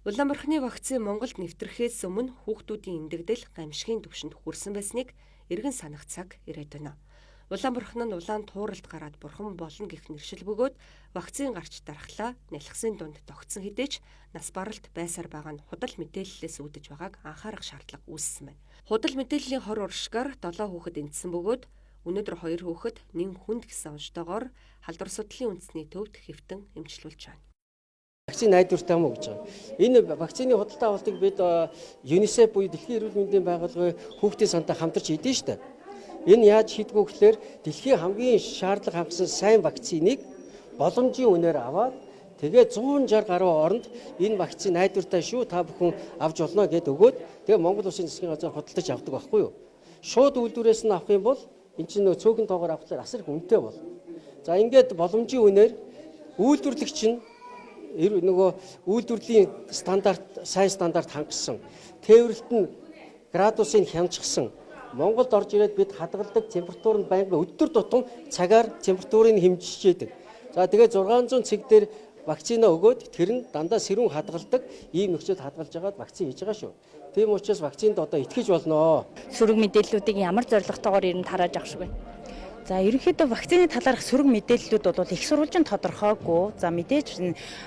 Улаан бурхны вакцин Монголд нэвтрэхээс өмнө хүүхдүүдийн эмдэгдэл гамшигын түвшинд хүрсэн байсныг эргэн санах цаг ирээд байна. Улаан бурхан нь улаан тууралд гараад бурхан болно гэх нэршил бөгөөд вакцин гарч дархлаа нялхсын дунд тогтсон хэдий ч нас баралт байсаар байгаа нь худал мэдээллээс үүдэж байгааг анхаарах шаардлага үүссэн байна. Худал мэдээллийн хор уршгаар 7 хүүхэд эндсэн бөгөөд өнөөдөр 2 хүүхэд нэн хүнд гэсэн онцтойгоор халдвар судлалын үндэсний төвд хэвтэн эмчлүүлж байна. Вакцин найдвартай юм уу гэж байгаа. Энэ вакцины худалдаа авалтыг бид ЮНИСЕФ буюу Дэлхийн эрүүл мэндийн байгууллагын хүүхдийн сантай хамтарч хийдэн шүү дээ. Энэ яаж хийдгүү гэхээр дэлхийн хамгийн шаардлага хангасан сайн вакциныг боломжийн үнээр аваад тэгээ 160 гаруй оронд энэ вакцин найдвартай шүү, та бүхэн авч болно гэд өгөөд тэгээ Монгол Улсын засгийн газар худалдаж авдаг байхгүй юу? Шууд үйлдвэрээс нь авах юм бол эн чинь нөө цөөхөн тоогоор авахлаар асар их үнэтэй бол. За, ингээд боломжийн үнээр үйлдвэрлэгч нь нөгөө үйлдвэрлэлийн стандарт, сайн стандарт хангасан. Тээвэрлэлт нь градусыг хянчихсан. Монголд орж ирээд бид хадгалдаг температур нь байнга өдөр тутам цагаар температурыг хэмжиж. За, тэгээ 600 цэг дээр вакцина өгөөд тэр нь дандаа сэрүүн хадгалдаг ийм нөхцөлд хадгалж байгаад вакцин хийж байгаа шүү. Тийм учраас вакцинд одоо итгэж болно. Сөрөг мэдээллүүдийг ямар зорилготойгоор ер нь тарааж авах шиг байна? За, ерөнхийдөө вакцины талаарх сөрөг мэдээллүүд бол их сурвалжин тодорхойгүй. За, мэдээж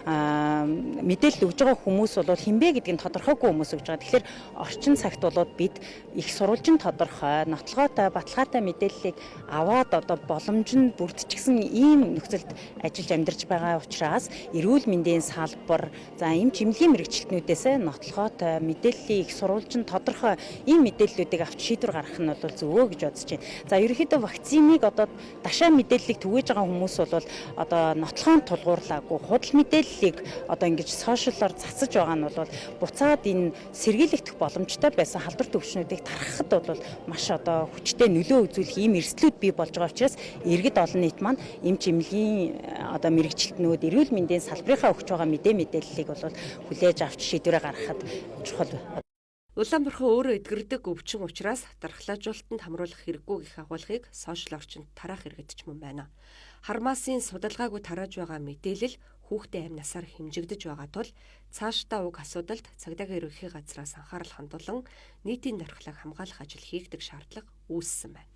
мэдээлэл өгж байгаа хүмүүс бол хэн бэ гэдгийг нь тодорхойгүй хүмүүс өгж байгаа. Тэгэхээр орчин цагт бол бид их сурвалжин тодорхой, нотлогоотой, баталгаатай мэдээллийг аваад одоо боломж нь бүрдчихсэн ийм нөхцөлд ажиллаж амьдарч байгаа учраас эрүүл мэндийн салбар, за, эмч эмнэлгийн мэргэжилтнүүдээс нотлогоотой мэдээллийг, их сурвалжин тодорхой ийм мэдээллүүдийг авч шийдвэр гаргах нь бол зөв гэж бодож байна. За, ерөнхийдөө вакциныг одоо дашаа мэдээллийг түгээж байгаа хүмүүс бол одоо нотлохоон тулгуурлаагүй худал мэдээллийг одоо ингэж social оор цацаж байгаа нь бол буцаад энэ сэргийлэгдэх боломжтой байсан халдвар төвшнүүдийг тархахад бол маш одоо хүчтэй нөлөө үзүүлэх ийм эрсдлүүд бий болж байгаа учраас иргэд, олон нийт маань эмч эмнэлгийн одоо мэргэжилтнүүд, эрүүл мэндийн салбарынхаа өгч байгаа мэдээллийг бол хүлээж авч шийдвэрээ гаргахад чухал. Улаан бурхан өөрөө эдгэрдэг өвчин учраас дархлаажуулалтанд хамруулах хэрэггүй гэх агуулгыг social орчинд тараах иргэд ч мөн байна. Хармаасын судалгаагүй тарааж байгаа мэдээлэл хүүхдийн амь насаар хэмжигдэж байгаа тул цаашдаа уг асуудалд цагдаагийн ерөнхий газраас анхаарал хандуулан нийтийн дархлааг хамгаалах ажил хийгдэх шаардлага үүссэн байна.